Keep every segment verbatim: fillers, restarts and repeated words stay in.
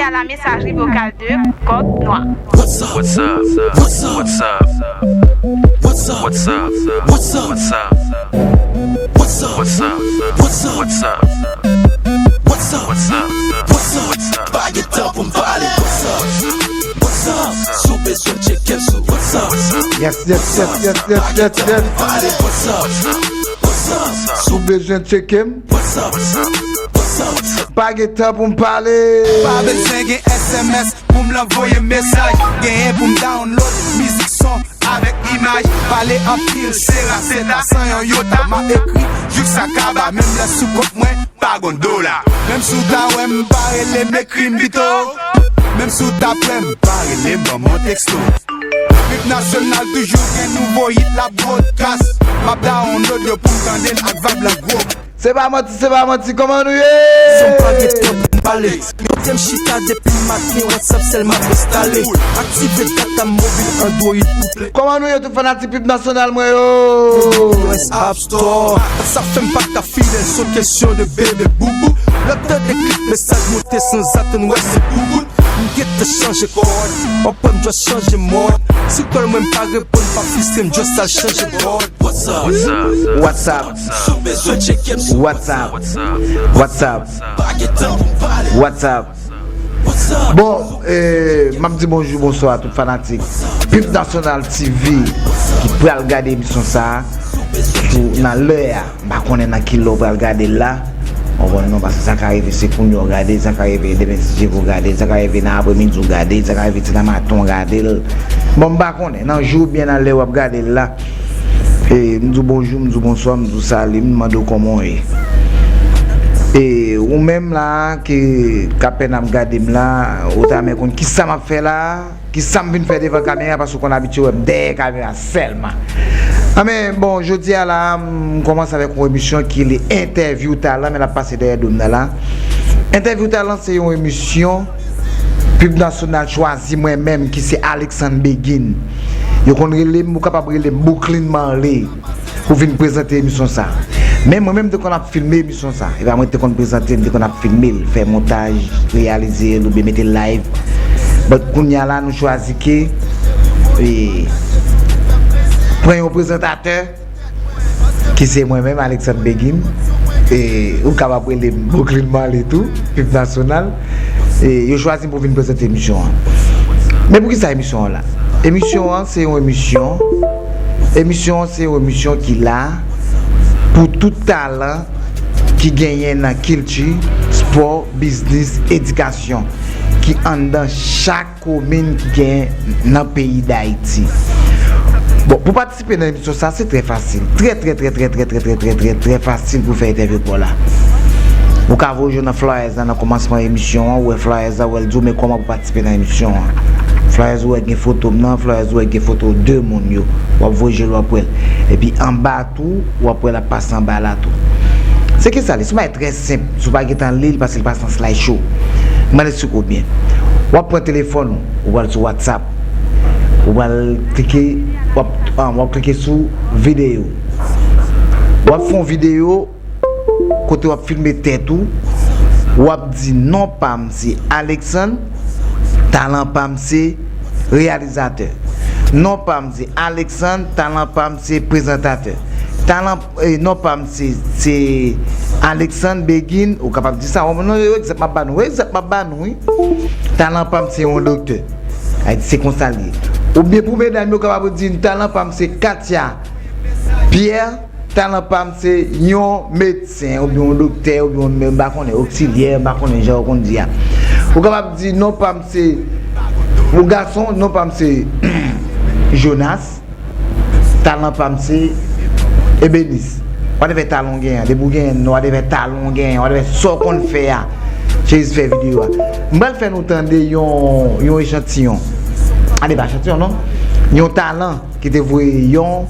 à la messagerie vocale de Kòk Nwa. What's up? What's up? What's up? What's up? What's up? What's up? What's up? What's up? What's up? What's up? What's up? What's up? What's up? What's up? What's up? Pa gen tan pou m pale. What's up? What's up? Si w bezwen tcheke m sou WhatsApp. Yes, yes, yes, yes, yes, yes, yes. Pale. What's up? What's up? Si w bezwen tcheke m. What's up? What's up? Pa gen tan pou m pale. Pa bezwen gen S M S pou m voye mesaj. Genyen pou m download mizik, son avèk imaj. Pale anpil, se raseta san yon yota. M ap ekri jis sa kaba. Menm lè sou kont mwen pa gon dola. Menm si w ta wè m pa rele m, ekri m pito. Menm si w ta prè m pa rele m, ban m yon teksto. Pib nasyonal toujou gen nouvo hit la broadcast. M ap download yo pou m tande l ak vibe lan gwo. Se pa manti, se pa manti, kòman nou ye? San pa gen tan pou m pale. Yo te m chita depi maten, WhatsApp sèl m ap enstale. Aktive data mobil Android pou play. Kòman nou ye tout fanatik Pib Nasyonal mwen yo? iOS App Store. Sa fè m pa ka fidèl, se yon kesyon de bebe boubou. Lè w tande klip mesaj monte san zatann, wè se bouboun. M gentan chanje kòd, w ap wè m just chanje mòd. Si kòl mwen pa reponn, pa fristre m, just al chanje kòd. What's up? What's up? What's up? What's up? What's up? Bon, eh, m ap di bonjou, bonswa a tout fanatik Pib Nasyonal T V ki pral gade emisyon sa a sou, nan lè a. M pa konnen nan ki lè w pral gade l la. Ou konprann non, paske sa ka rive se kounye a w gade l, sa ka rive demen si Dye vle w gade l, sa ka rive nan apremidi w gade l, sa ka rive ti nan maten w gade l. Bon, m pa konnen, nan jou oubyen nan lè w ap gade l la. E, m di w bonjou, m di w bonswa, m di w sali, m mande w kòman w ye. E, ou menm la, ki, k apèn ap gade m la, ou ta renmen konn kisa m ap fè la? Kisa m vin fè devan kamera, paske w konn abitye wè m dèyè kamera sèlman. Anben, bon, jodi a la, m kòmanse avèk yon emisyon ki rele Entèvyou Talan, men l ap pase dèyè do m nan la. Entèvyou Talan se yon emisyon Pib Nasyonal chwazi mwen menm, ki se Alexandre Begin. Yo konn rele m, ou kapab rele m Brooklyn Marley. Pou vin prezante emisyon sa. Men mwen menm, m te konn ap filme emisyon sa. E pa mwen ki te konn prezante l, m te konn ap filme l, fè montaj, reyalize l oubyen mete l live. But kounye a la, nou chwazi ke, e, pran yon prezantatè, ki se mwen menm, Alexandre Begin. E, ou kapab rele m Brooklyn Marley tou, Pib Nasyonal. E, yo chwazi m pou vin prezante emisyon an. Men poukisa emisyon an la? Emisyon an se yon emisyon Emisyon an se yon emisyon ki la pou tout talan ki genyen nan kilti, spò, biznis, edikasyon, ki anndan chak komin ki genyen nan peyi Dayiti. Bon, pou patisipe nan emisyon sa, se trè fasil. Trè, trè, trè, trè fasil pou fè entèvyou pa w la. Ou ka voye jwenn nan flyers la nan kòmansman emisyon an, ou wè flyers la, ou wè l di w men kòman pou patisipe nan emisyon an. Flyers ou wè gen foto m nan, flyers ou wè gen foto de moun yo. W ap voye jwenn l, w ap wè l. Epi anba tou, w ap wè l ap pase anba la tou. Se kisa l ye? Se yon bagay trè senp. Si w pa gentan li l, paske l pase an slideshow. M pral esplike w byen. W ap pran telefòn ou, ou pral sou WhatsApp. Ou pral klike, w ap, ah, w ap klike sou videyo. W ap fè yon videyo kote w ap filme tèt ou, w ap di, "Non pa m se Alexandre, talan pa m se reyalizatè. Non pa m se Alexandre, talan pa m se prezantatè. Talan, eh, non pa m se, se Alexandre Begin," ou kapab di sa. Non, yo egzanp m ap ba nou, yo egzanp m ap ba nou, wi. "Talan pa m se yon doktè." Ay, se konsa l ye. Oubyen pou medam yo kapab di, "Talan pa m se Katia Pierre." Talan pa m se yon medsen, oubyen yon doktè, oubyen yon, m pa konnen, oksilyè, m pa konnen jan yo konn di a. Ou kapab di, "Non pa m se," pou gason, "Non pa m se Jonas, talan pa m se Ebenis." Whatever talan w genyen, depi w genyen non, whatever talan w genyen, whatever sa w konn fè a, Cheriz fè videyo a. M pral fè nou tande yon, yon echantiyon. Ale pa echantiyon, non. Yon talan ki te voye yon,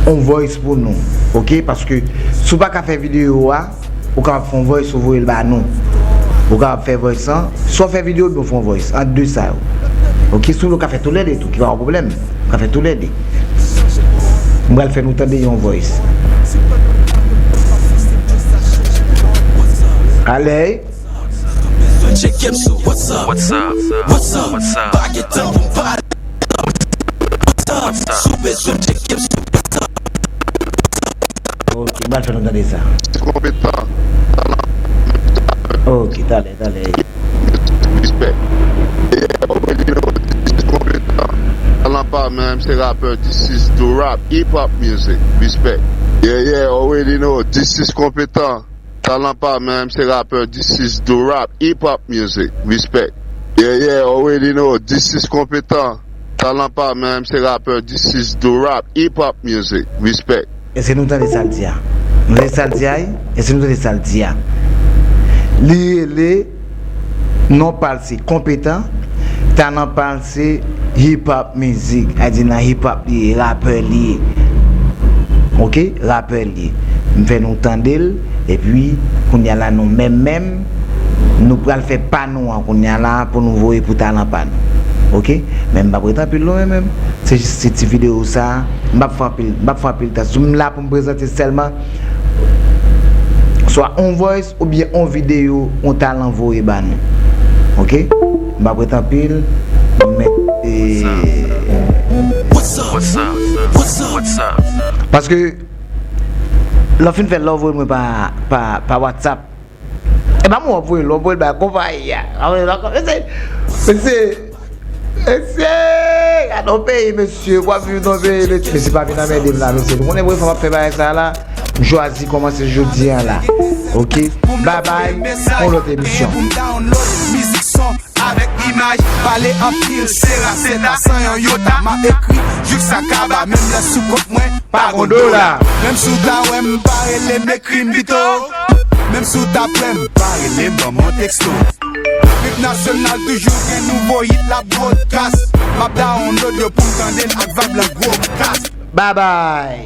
yon voice pou nou, oke? Paske si w pa ka fè videyo a, ou kapab fè yon voice ou voye l ba nou. Ou kapab fè voice lan, swa w fè videyo oubyen w fè yon voice, ant de sa yo. Oke, si w vle w ka fè toulède tou, ki pa yon pwoblèm. Ou ka fè toulède. M pral fè nou tande yon voice. Alè. Tcheke m sou WhatsApp. WhatsApp. WhatsApp. WhatsApp. Pa gen tan pou m pale. WhatsApp. WhatsApp. Si w bezwen m, tcheke m sou WhatsApp. Ok, m pral fè nou tande sa. Konpetan. Ok, talè, talè. Respect. Yeah, already know. Konpetan. Talan pa menm, se rapè, this is do rap, hip hop music. Respect. Yeah, yeah, already know. This is konpetan. Talan pa menm, se rapè, this is do rap, hip hop music. Respect. Yeah, yeah, already know. This is konpetan. Talan pa menm, se rapè, this is do rap, hip hop music. Respect. Èske nou tande sa l di a? Nou tande sa l di a, wi? Èske nou tande sa l di a? Li rele, non pa l se Konpetan, talan pa l se hip hop music. A di nan hip hop li ye, rapè li ye. Ok, rapè li ye. M fè nou tande l, epi kounye a la nou menm menm, nou pral fè pa nou an kounye a la pou nou voye pou talan pa nou. Ok? Men m p ap ret anpil non, men menm. Se jis se ti videyo sa, m p ap fè anpil, m p ap fè anpil tan. Si m la pou m prezante sèlman, swa on voice oubyen on videyo, on talan voye ba nou. Ok? M p ap ret anpil, men, e, What's up? What's up? What's up? What's up? Paske, lè w fin fè, lè w voye mwen pa, pa, pa WhatsApp, e pa mwen w ap voye l, w ap voye l bay konpayi a. W ap voye l bay konpayi. Mesye, mesye, mesye, gade yon peyi, mesye, w ap viv nan yon peyi, mesye, mesye, pa vin anmède m la, mesye. Nou konnen mwen fò m ap fè bagay sa la, m chwazi kòmanse jodi a la. Ok? Bye bye, yon lòt emisyon. Avèk imaj, pale anpil, se rap, se ta, san yon yota. M ap ekri, jouk sa kaba, menm lè sou kont mwen, pa gon dola. Menm si w ta wè m, pa rele m, ekri m pito. Menm si w ta prè m, pa rele m, ban m yon teksto. Beat nasyonal toujou gen nouvo hit, l ap broadcast. M ap download yo pou m tande l ak vibe lan gwo kas. Bye bye.